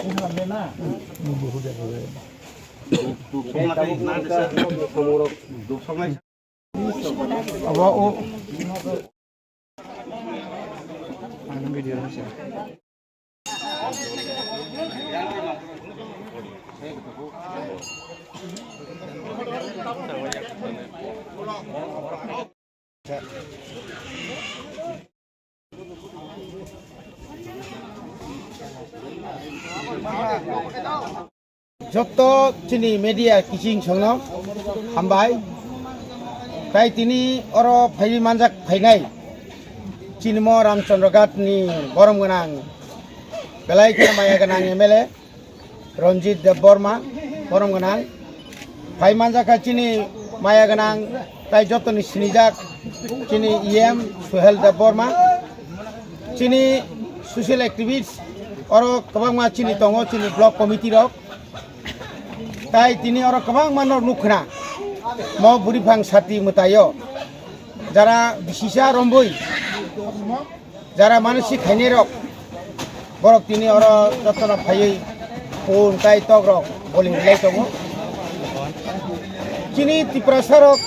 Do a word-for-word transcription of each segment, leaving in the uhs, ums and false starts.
Abo o. Ang video na siya. Joto chini media kiching songno hambai. Tai tini oro phaiwi manjak phainai chini mo Ramchandra Ghat ni borom gwnang, belai khe maya gwnang M L A Ranjit Debbarma, borom gwnang. Phai manjakha chini maya gwnang tai jotoni sinijak chini E M Suhel Debbarma, chini social activist oro kwbangma chini tongo, chini block committee rok. Tai tini oro kwbangma no nukkhna mo bwrwi phang sati mwtaio jara bisisa romboi jara manasi khainai rok, borok tini oro jotono phaiwi phone tai tok rok boli rwlai tongo. Chini Tiprasa rok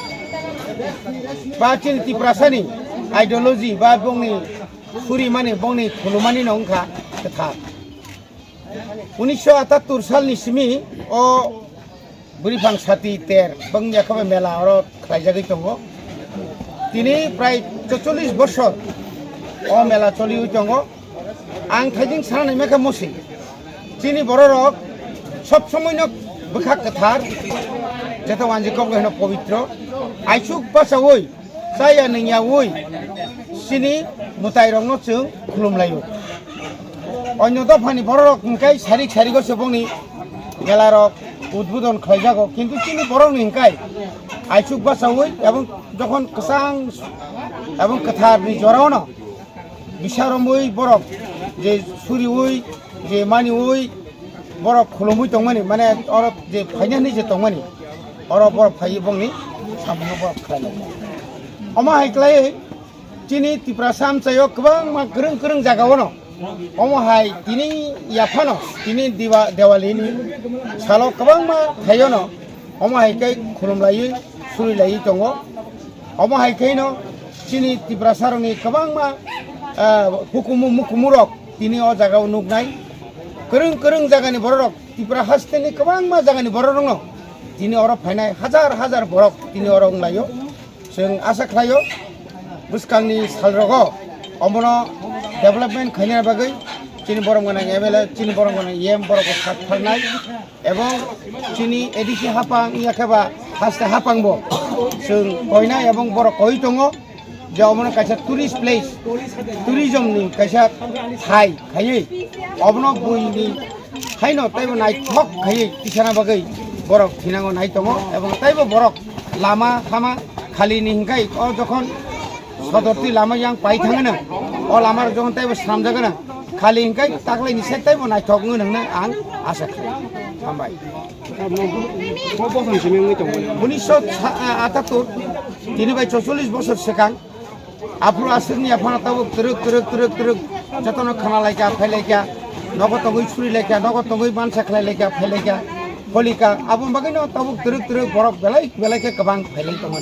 ba chini Tiprasa ni ideology ba bongni suri mani bongni khulumani no wngkha kwthar. Unisho atattur salni simi o bwrwi phang sati ter bangya khe mela oro khlaijagwi tongo. Tini prai chocholish bosor o mela choliwi tongo. Ang thaijing sana naima khe musi chini bororok sob somoino bwkha kwthar, jeto wanjwi kok hino pobitro, aisuk bachaui chaya nungyaui chini mwtairokno chwng khulumlaio. Onyo dophani bororok hwnkhe sarik sarigo se bongni melarok udbodon khlaijago, kintu chini borokni hwnkhe aisuk bachaui ebong jokhon kwchang ebong kwtharni jorao no bisaromwi borok je suriui je maniui borok khulumui tongmani, mane oro je phainani je tongmani, oro borok phaiwi bongni samungo borok khlainai. Omo hai khlaiwi chini Tiprasa amchaio kwbangma kwrwng kwrwng jagao no omo hai tini yaphano tini Diwa-, Diwali ni salo kwbangma thaio no omo hai khe khulumlaiwi surilaiwi tongo. Omo hai khe no chini Tiprasa rokni kwbangma, ah, hukumu mukumu rok tini o jagao nuknai. Kwrwng kwrwng jagani bororok, Tripura hasteni kwbangma jagani bororokno tini oro phainai hajar hajar borok tini oro wnglaio. Chwng asa khlaio bwskangni salrogo omono development khaina bagwi chini borom gwnang M L A, chini borom gwnang E M borokbo khat phalnai. Ebong chini A D C hapang ya khe ba haste hapang bo chwng koinai ebong borok koi tongo je omono kaisa tourist place, tourism ni kaisa thai khaiwi obono buini haino taibo naithok khaiwi tisana bagwi borok thinango nai tongo ebong taibo borok lama hama khali ni hinkhai o jokhon sodorti lama yang pai thangano o lama jokhon taibo swnamjagano khali hinkhai taklaini side taibo naithok wngwi nangno ang asa khlai. Hambai. Bo bosong simi wngwi tongo. Unisho atattur, tini bai chocholish bosor swkang, aphuru aswkni yaphano tabuk twrwk, twrwk, twrwk, twrwk, jotono khna laikha, phai laikha, nogo tongwi suri laikha, nogo tongwi mansa khlai laikha, phai laikha, holika, aboni bagwino tabuk twrwk, twrwk borok belai, belai khe kwbang phai lai tongo.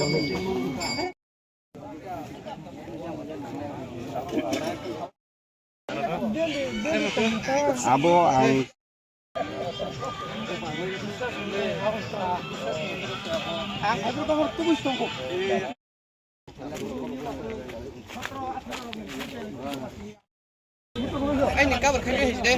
Abo ang Aini cover khaina hai de.